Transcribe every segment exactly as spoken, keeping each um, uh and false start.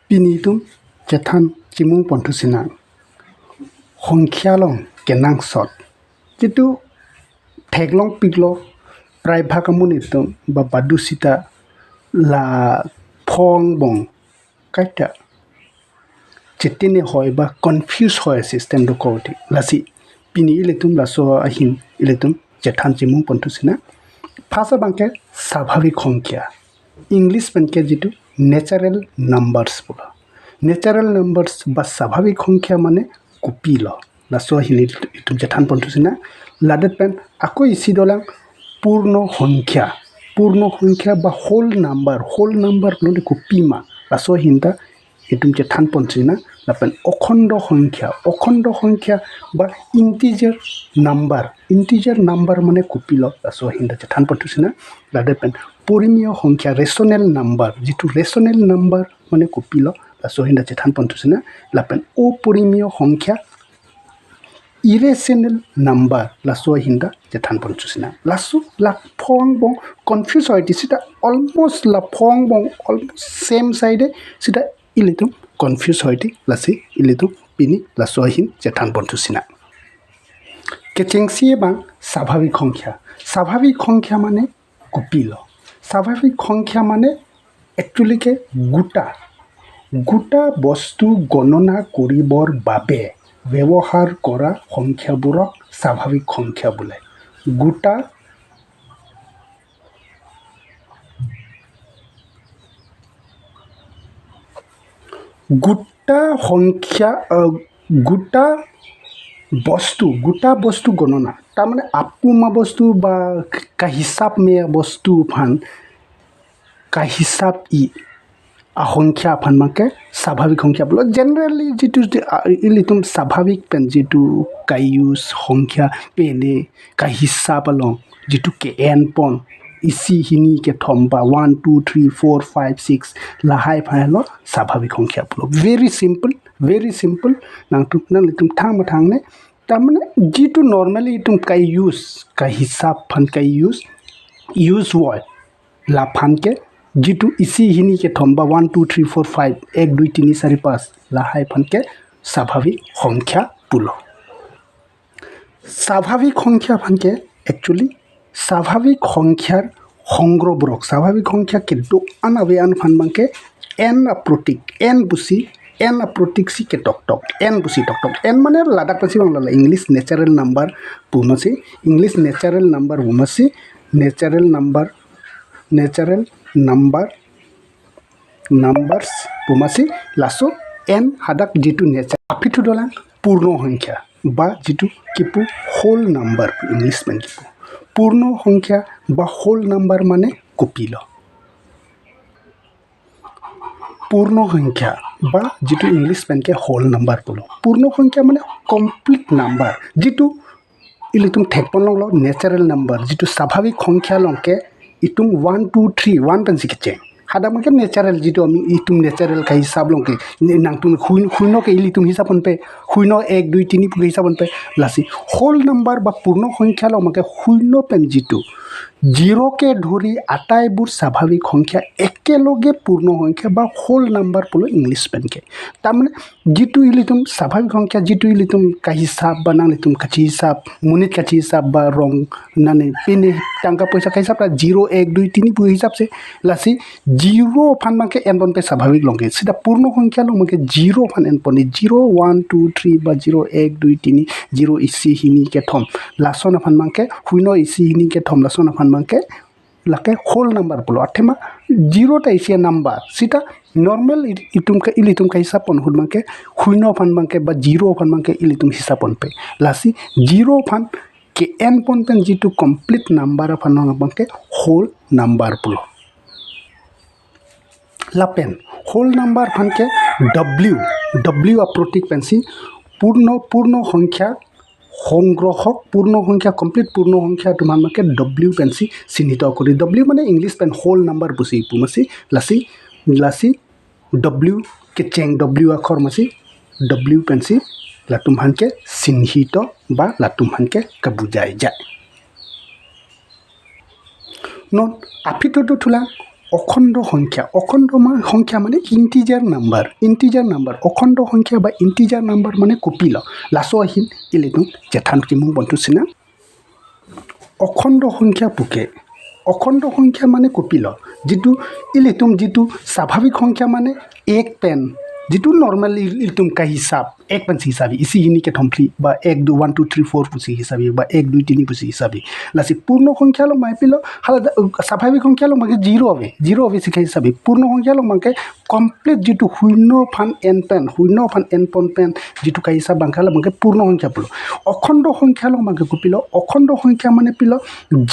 Pini itum chethan chimung ponthu sinang. Hongkhe along kenangsot. Jitu theklongpiklo, prai bhag amonit atum ba badu sita la phongbong kaita chetine hoi ba confuse hoi system dokok ti. Lasi pini ilitum laso ahin ilitum chethan chimung ponthu sinang. Phasa abangke sabhavik hongkhe. English penke jitu natural numbers pulo. Natural numbers ba sabhavik hongkhe mane kopilo. Laso ahin itum chethan ponthu sinang. Ladet pen ako isi dolang purno hongkhe. Purno hongkhe ba whole number. Whole number pulote kopima. Laso ahin ta itum chethan ponthu sinang. Lapen okhondo hongkhe. Okhondo hongkhe ba integer number. Integer number mane kopilo. Laso ahin ta chethan ponthu sinang. Ladet pen porimeyo hongkhe, rational number. Jitu rational number mane kopilo. Laso ahin ta chethan ponthu sinang. Lapen oporimeyo hongkhe, irrational number, laso ahin ta chethan ponthu sinang. Laso la phongbong confuse hoi ti sita almost la phongbong almost same side sita ilitum confuse hoi ti. Lasi ilitum pini laso ahin chethan ponthu sinang. Kechengsi abang sabhavik hongkhe. Sabhavik hongkhe mane kopilo. Sabhavik hongkhe mane actually ke গোটা, গোটা বস্তু গণনা কৰিবৰ বাবে ব্যৱহাৰ কৰা সংখ্যাবোৰক স্বাভাৱিক সংখ্যা বোলে। গোটা, গোটা সংখ্যা, আহ, গোটা বস্তু, গোটা বস্তু গণনা। Tamane apuma bostu ba kahisap me bostu aphan, kahisap i ahongkhe aphan abangke sabhavik hongkhe pulo. Generally jitu, ah, ilitum sabhavik pen jitu ka-use hongkhe pene kahisap along jitu ke-en pon isi hini kethom ba one, two, three, four, five, six lahai aphan lo sabhavik hongkhe pulo. Very simple, very simple. Nangtum, nanglitum thang mathangne. Tamane jitu normally itum ka-use, kahisap aphan ka-use, use voi. Laphan ke jitu isi hini kethom ba one, two, three, four, five, ek, dui, tini, sari, pas lahai aphan ke স্বাভাৱিক সংখ্যা pulo. স্বাভাৱিক সংখ্যা aphan ke actually স্বাভাৱিক সংখ্যাৰ সংগ্ৰহবোৰক, স্বাভাৱিক সংখ্যা kedo-an ave-an aphan abangke n aprotik, n pusi, n aprotik si ketoktok, n pusi toktok. N mane ladak pensi abang lala English natural number pu masi, English natural number pu masi, natural number, natural number, numbers pu masi. Laso n hadak jitu natural. Aphi thu dolang purno hongkhe ba jitu kipu whole number, English pen kipu purno hongkhe ba whole number mane kopilo. Purno hongkhe ba jitu English pen ke whole number pulo. Purno hongkhe mane complete number. Jitu ilitum thekpon longlo natural number, jitu স্বাভাৱিক সংখ্যা along ke itum one, two, three, one pensi kecheng. Hadak abangke natural, jitu ami itum natural kahisap along ke, ne-, nangtum shuin-, shuino ke ilitum hisap ponpe, shuino, ek, dui, tini pu hisap ponpe. Lasi whole number ba purno hongkhe along abangke shuino pen jitu zero ke dhori আটাইবোৰ স্বাভাৱিক সংখ্যা একেলগে পূৰ্ণ সংখ্যা বা whole number pulo English pen ke. Tamane jitu ilitum স্বাভাৱিক সংখ্যা, jitu ilitum kahisap ba nanglitum kachihisap, monit kachihisap ba rong nane pine tangka poisa kahisap ta zero, ek, dui, tini pu hisap se. Lasi zero aphan abangke en ponpe স্বাভাৱিক along ke. Sita purno hongkhe along abangke zero aphan en pon, zero, one, two, three ba zero, ek, dui, tini, zero isi hini kethom, lason aphan abangke shuino isi hini kethom, lason aphan abangke lake whole number pulo. Athema zero ta isi number. Sita normal i-, itum ka, ilitum kahisap pon ahut abangke shuino aphan abangke ba zero aphan abangke ilitum hisap ponpe. Lasi zero aphan ke-en pon pen jitu complete number aphan abangke whole number pulo. Lapen whole number aphan ke W, W aprotik pensi পূৰ্ণ, পূৰ্ণ সংখ্যা সংগ্ৰহক, পূৰ্ণ সংখ্যা, complete পূৰ্ণ সংখ্যা atum aphan ke W pensi চিহ্নিত kori. W mane English pen whole number pusi pu masi. Lasi, lasi W kecheng W akhor masi, W pensi latum aphan ke চিহ্নিত ba latum aphan ke kabujai jai. Non aphi thu dothulang Okhondo hongkha, okhondo ma-, hongkha mane integer number, integer number, okhondo hongkha ba integer number mane kopilo. Laso ahin ilitum chethan kimung pontu sinang. Okhondo hongkha puke, okhondo hongkha mane kopilo. Jitu ilitum jitu sabhavik hongkha mane ek pen, jitu normal il-, ilitum kahisap, ek pensi hisabi, isi hini kethom phli, ba ek, dui, one, two, three, four pusi hisabi, ba ek, dui, tini pusi hisabi. Lasi purno hongkha along mai pilo, hala da-, sabhavik hongkha along abangke zero ave, zero avesi kahisabi. Purno hongkha along abangke complete jitu huino aphan en pen, huino aphan en pon pen, jitu kahisap abangke hala abangke purno hongkha pulo. Okhondo hongkha along abangke kopilo, okhondo hongkha mane pilo,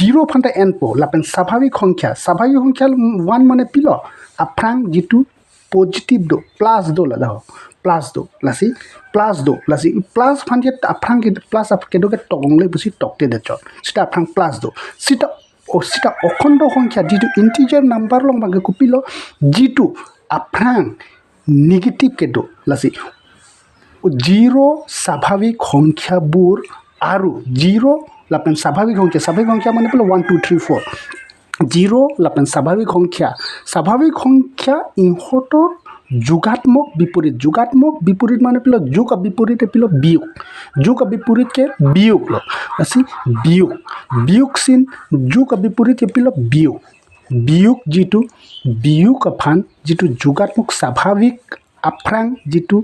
zero aphan ta enpo, lapen sabhavik hongkha, sabhavik hongkha along one mane pilo, aphrang jitu positive do, plus do ladak ho, plus do, lasi plus do, lasi plus aphan ke aphrang ke plus ap kedo ke tokong le pusi tokte de chot. Sita aphrang plus do. Sita, o sita okhondo hongkha jitu integer number along abangke kopilo, jitu aphrang negative kedo, lasi zero sabhavik hongkha bur aru zero lapen sabhavik hongkha, sabhavik hongkha mane pilo one, two, three, four. Zero lapen sabhavik hongkha, sabhavik hongkha inghotor jugatmok biporit, jugatmok biporit mane pilo jug abiporit ke pilo biyog, jug abiporit ke biyog lo. Lasi biyog, biyog sin jug abiporit ke pilo biyog. Biyog jitu, biyog aphan jitu jugatmok sabhavik aphrang jitu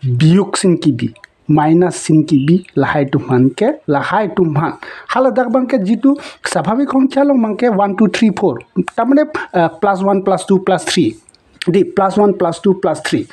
biyog sin kibi, minus sin kibi, lahai atum aphan ke, lahai atum aphan. Hala dak abangke jitu sabhavik hongkha along abangke one, two, three, four. Tamane, eh, plus one, plus two, plus three. Di plus one, plus two, plus three.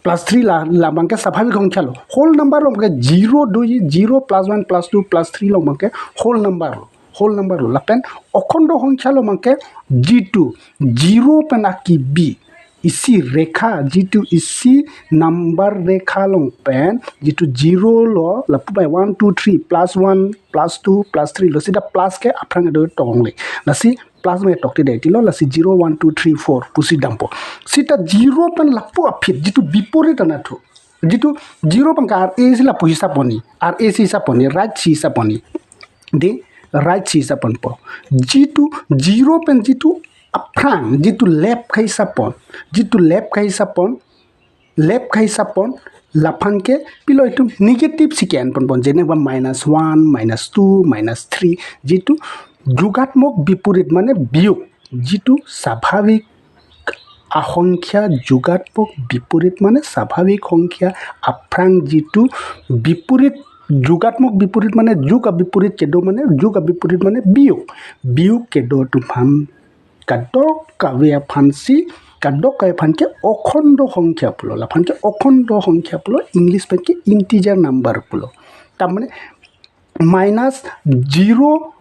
Plus three la, la abangke sabhavik hongkha lo. Whole number along abangke zero do, zero plus one plus two plus three along abangke whole number lo. Whole number lo. Lapen okhondo hongkha along abangke jitu zero pen akibi isi rekha, jitu isi number rekha along pen, jitu zero lo, lapu bai one, two, three, plus one, plus two, plus three lo, sita plus ke aphrang kedo tokong le. Lasi plus me tokte de tilo, lasi zero, one, two, three, four pusi dampo. Sita zero pen lapu aphi jitu biporit anatthu. Jitu zero pen ka R A si lapu hisap ponni, R A si hisap ponni, right si hisap ponni. De, right si hisap ponpo. Jitu zero pen jitu aphrang, jitu left kahisap pon, jitu left kahisap pon, left kahisap pon, laphan ke pilo itum negative si ke-en pon pon, jene ba minus one, minus two, minus three, jitu jugatmok biporit mane biyog, jitu sabhavik ahongkha jugatmok biporit mane sabhavik hongkha aphrang jitu biporit, jugatmok biporit mane jug abiporit kedo mane, jug abiporit mane biyog, biyog kedo atum aphan kadokave aphansi, kadokave aphan ke okhondo hongkha pulo, laphan ke okhondo hongkha pulo, English pen ke integer number pulo. Tamane minus zero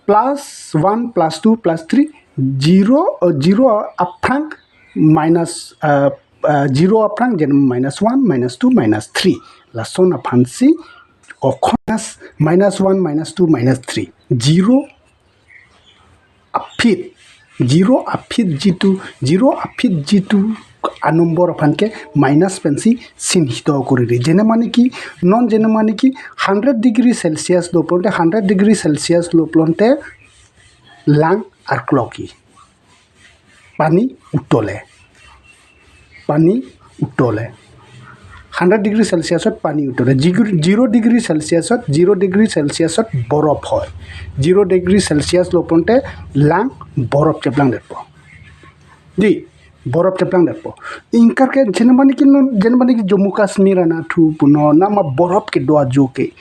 plus one plus two plus three, zero, eh, zero aphrang minus, eh, eh, zero aphrang jene minus one, minus two, minus three. Lason aphansi okhon minus, minus one, minus two, minus three. Zero aphi, zero aphi jitu, zero aphi jitu anombor aphan ke minus pensi sinhito kuriri. Jene mane ki, non jene mane ki hundred degree Celsius lo pulote, hundred degree Celsius lo pulote lang arkloki. Pani uttole. Pani uttole. Hundred degree Celsius ot pani uttole. Zero, zero degree Celsius ot, zero degree Celsius ot borof hoy. Zero degree Celsius lo pulote lang borof cheplang detpo. Di, borof cheplang detpo. Ingkar ke jene mane ki non, jene mane ki Jammu Kashmir anatthu punon, nama borof kedo ajo ke.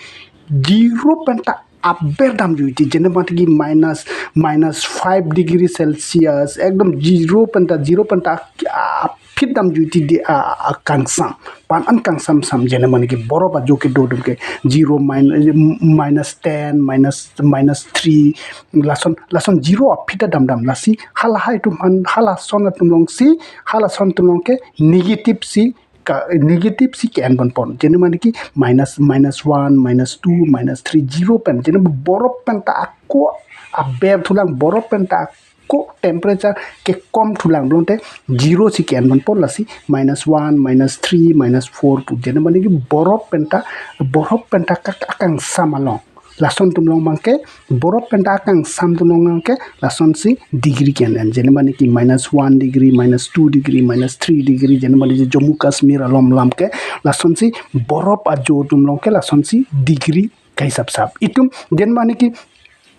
Zero pen ta aber damjuiti, jene mane ki minus, minus five degree Celsius, ekdom zero pen ta, zero pen ta aphi damjuiti di, a, a, kangsam. Pan an kangsam sam, jene mane ki borof ajo kedo atum ke zero, min-, minus ten, minus, minus three, lason, lason zero aphi ta damdam. Lasi halahai atum aphan, halason atum alongsi, halason atum along ke negative si, ka, negative si ke-en pon pon. Jene mane ki minus, minus one, minus two, minus three, zero pen. Jene borof pen ta ako aber thulang, borof pen ta ako temperature kekom thulang pulote zero si ke-en pon pon, lasi minus one, minus three, minus four pu. Jene mane ki borof pen ta, borof pen ta ka, ka, kangsam along. Lason atum along abangke, borop pen ta akangsam atum along abangke, lasonsi degree ke-en-en. Jene mane ki minus one degree, minus two degree, minus three degree, jene mane ki Jammu Kashmir along lam ke, lasonsi borop ajo atum along ke, lasonsi degree kahisap sap. Itum, jene mane ki,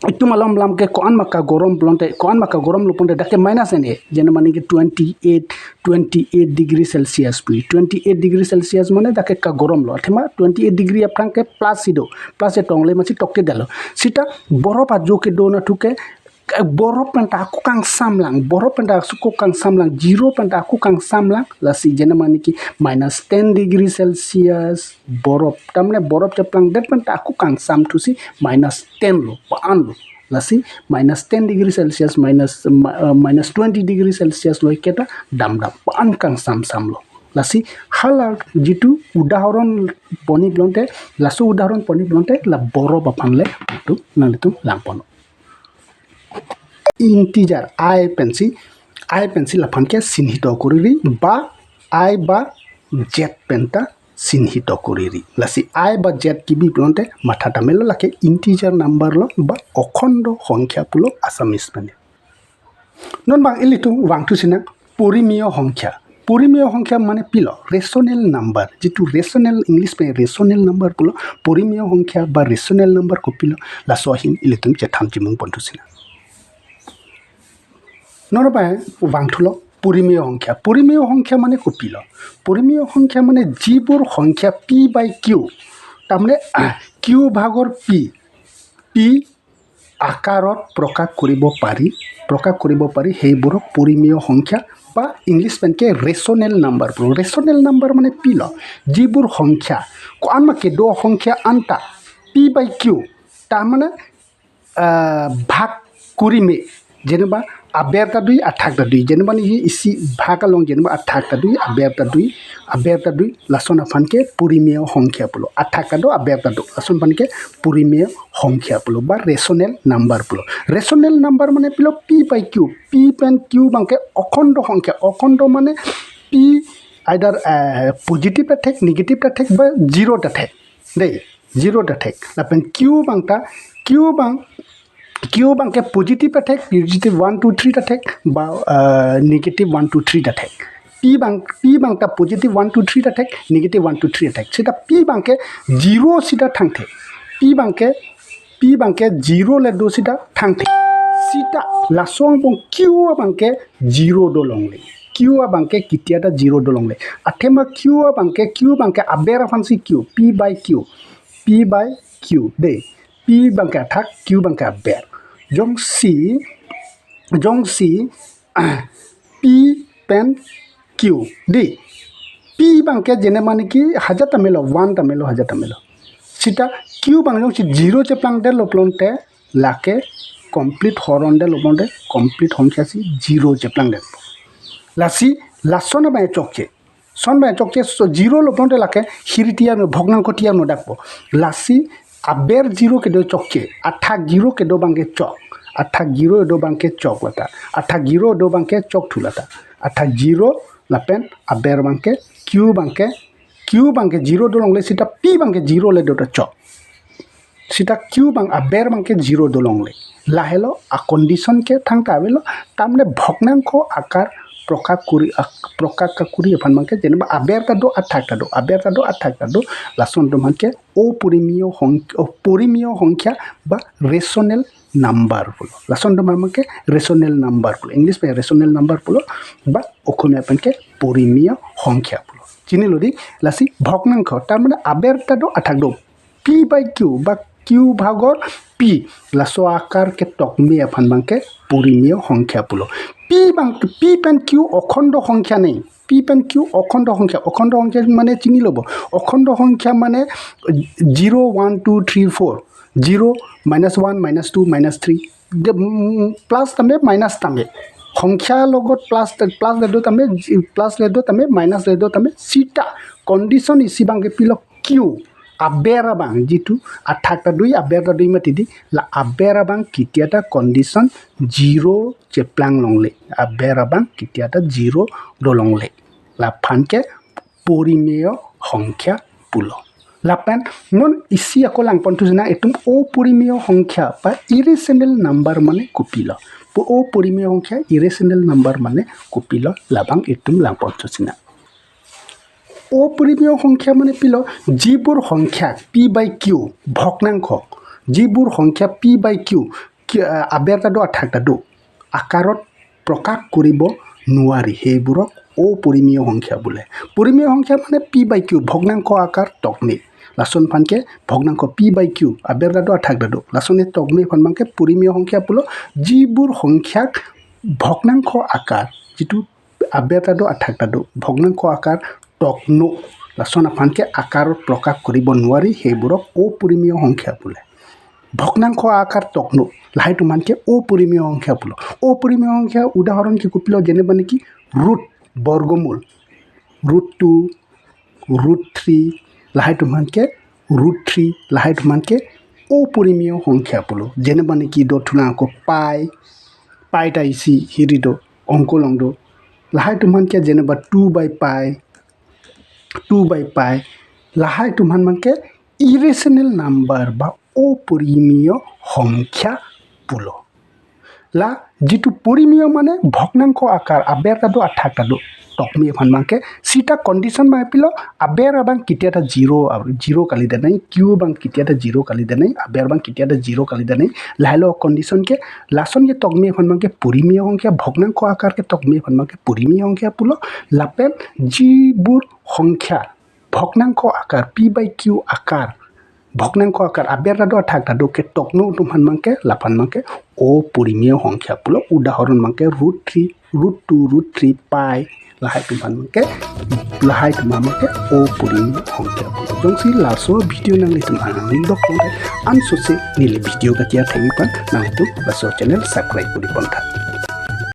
itum along lam ke ko-an ma kagorom pulote, ko-an ma kagorom lo pulote, dak ke minus en-e. Jene mane ki twenty-eight, twenty-eight degree Celsius pu. Twenty-eight degree Celsius mane dak ke kagoromlo. Athema twenty-eight degree aphrang ke plus si do. Plus si tongle masi toktedetlo. Sita borop ajo kedo anatthu ke, eh, borop pen ta ako kangsam lang. Borop pen ta ako kangsam lang. Zero pen ta ako kangsam lang. Lasi jene mane ki minus ten degree Celsius borop. Tamne borop cheplangdet pen ta ako kangsam thusi minus ten lo, pa-an lo. Lasi minus ten degree Celsius, minus, ma-, eh, minus twenty degree Celsius lo keta damdam, pa-an kangsam samlo. Lasi hala jitu udahoron poni pulote, laso udahoron poni pulote, la borop aphan le tu nanglitum langpon. Integer I pensi, I pensi laphan ke sinhito kuriri, ba I ba Z pen ta sinhito kuriri. Lasi I ba Z kebi pulote matha tame lo, lake integer number lo ba okhondo hongkha pulo Assamese pen. Non bang ilitum vangthu sinang porimeyo hongkha. Porimeyo hongkha mane pilo, rational number. Jitu rational, English pen rational number pulo, porimeyo hongkha ba rational number kopilo, laso ahin ilitum chethan chimung ponthu sinang. Non bang vangthulo porimeyo hongkha. Porimeyo hongkha mane kopilo? Porimeyo hongkha mane jibur hongkha P by Q, tamne, ah, Q bhagor P, P akarot prokash koribo pari, prokash koribo pari, heiburok porimeyo hongkha ba English pen ke rational number pulo. Rational number mane pilo, jibur hongkha, ko-an ma kedo hongkha anta P by Q, tamane, ah, bhag korime, jeneba aber ta dui, athak ta dui, jeneba ni isi bhag along jeneba athak ta dui, aber ta dui, aber ta dui, lason aphan ke porimeyo hongkha pulo. Athak ta do, aber ta do, lason aphan ke porimeyo hongkha pulo ba rational number pulo. Rational number mane pilo P by Q. P pen Q bangke okhondo hongkha. Okhondo mane P either, eh, positive ta thek, negative ta thek ba zero ta thek. Dei, zero ta thek. Lapen Q bang ta, Q bang, Q bangke positive ta thek, positive one, two, three ta thek, ba, eh, negative one, two, three ta thek. P bang, P bang ta positive one, two, three ta thek, negative one, two, three ta thek. Sita P bangke zero sita thangthe. P bangke, P bangke zero le do sita thangthe. Sita laso angbong Q bangke zero dolongle. Q bangke ketia ta zero dolongle. Athema Q bangke, Q bangke aber aphansi Q, P by Q, P by Q, dei. P bangke athak, Q bangke aber. Jongsi, jongsi, ah, P pen Q, dei. P bangke jene mane ki hajar ta melo, one ta melo, hajar ta melo. Sita Q bang jongsi zero cheplangdetlo pulote, lake complete horondetlo pulote, complete hongkha si zero cheplangdetpo. Lasi, lason abang chokche. Son abang chokche, so zero lo pulote lake hiri tiar no, bhoknangkho tiar no dakpo. Lasi aber zero kedo chokche, athak zero kedo bangke chok. Athak zero do bangke chok lata. Athak zero do bangke chokthu lata. Athak zero lapen aber bangke, Q bangke, Q bangke zero dolongle sita P bangke zero le do ta chok. Sita Q bang aber bangke zero dolongle. Lahelo a condition ke thangta avelo, tamne bhoknangkho akar prokash kori, ak-, prokash kakori aphan bangke jeneba aber ta do, athak ta do, aber ta do, athak ta do, lason atum aphan ke oporimeyo hong-, oporimeyo hongkha ba rational number pulo. Lason atum aphan ke rational number pulo. English pen rational number pulo, ba Okhomia pen ke porimeyo hongkha pulo. Chinilo dei, lasi bhoknangkho, tamne aber ta do, athak do. P by Q, ba Q bhagor P, laso akar ketok me aphan bangke porimeyo hongkha pulo. P bang, P pen Q okhondo hongkha nei. P pen Q okhondo hongkha. Okhondo hongkha mane chinilo bo. Okhondo hongkha mane zero, one, two, three, four. Zero, minus one, minus two, minus three. De, mm, plus tame, minus tame. Hongkha logot plus, plus le do tame, plus le do tame, minus le do tame. Sita condition isi bangke pilo Q. Aber abang jitu athak ta dui, aber ta dui mati dei, la aber abang ketia ta condition zero cheplang longle. Aber abang ketia ta zero dolongle. Laphan ke porimeyo hongkha pulo. Lapen non isi ako langpon thu sina itum oporimeyo hongkha ba irrational number mane kopilo. Po oporimeyo hongkha, irrational number mane kopilo, labang itum langpon thu sina. Oporimeyo hongkha mane pilo, যিবোৰ সংখ্যা p by q ভগ্নাংশ, যিবোৰ সংখ্যা p by q কি, আ, aber ta do athak ta do, আকাৰত প্ৰকাশ কৰিব নোৱাৰি, সেইবোৰক অপৰিমেয় সংখ্যা বোলে। পৰিমেয় সংখ্যা মানে p by q, ভগ্নাংশ আকাৰ তকনে। Lason aphan ke ভগ্নাংশ p by q, aber ta do athak ta do, lason e তকনে aphan abang ke পৰিমেয় সংখ্যা pulo। যিবোৰ সংখ্যাক ভগ্নাংশ আকাৰ, যিটো aber ta do athak ta do, ভগ্নাংশ আকাৰ তকনো, lason aphan ke আকাৰত প্ৰকাশ কৰিব নোৱাৰি, সেইবোৰক অপৰিমেয় সংখ্যা বোলে। ভগ্নাংশ আকাৰ তকনো, lahai atum aphan ke অপরিমেয় সংখ্যা pulo। অপরিমেয় সংখ্যা উদাহৰণ কি kopilo, যেনে মানে কি root, বৰ্গমূল, root two, root three, lahai atum aphan ke root three, lahai atum aphan ke অপরিমেয় সংখ্যা pulo। যেনে মানে কি, do thulang ako pi, pi ta isi hiri do, অংক along do, lahai atum aphan ke যেনে বা two by pi, two by pi, lahai atum aphan abang ke irrational number বা অপরিমেয় সংখ্যা pulo। La যিটো পৰিমেয় মানে ভগ্নাংশ আকাৰ, aber ta do athak ta do, তকনে aphan abang ke, sita condition abang pilo, aber abang কেতিয়া ta zero, zero kalidet nai, q abang কেতিয়া ta zero kalidet nai, aber abang কেতিয়া ta zero kalidet nai, lahai lo condition ke, lason ke তকনে aphan abang ke পৰিমেয় সংখ্যা, ভগ্নাংশ আকাৰ ke তকনে aphan abang ke পৰিমেয় সংখ্যা pulo। Lapen যিবোৰ সংখ্যা ভগ্নাংশ আকাৰ, p by q আকাৰ, ভগ্নাংশ আকাৰ aber ta do athak ta do ke তকনো atum aphan abang ke, laphan abang ke অপরিমেয় সংখ্যা pulo। উদাহৰণ abang ke root three, root two, root three, pi, lahai atum aphan abang ke, lahai atum aphan abang ke অপরিমেয় সংখ্যা pulo। Jongsi laso video nanglitum arni dok pon thai, ansose neli video kachethang aphan nanglitum laso channel subscribe kori pon tha.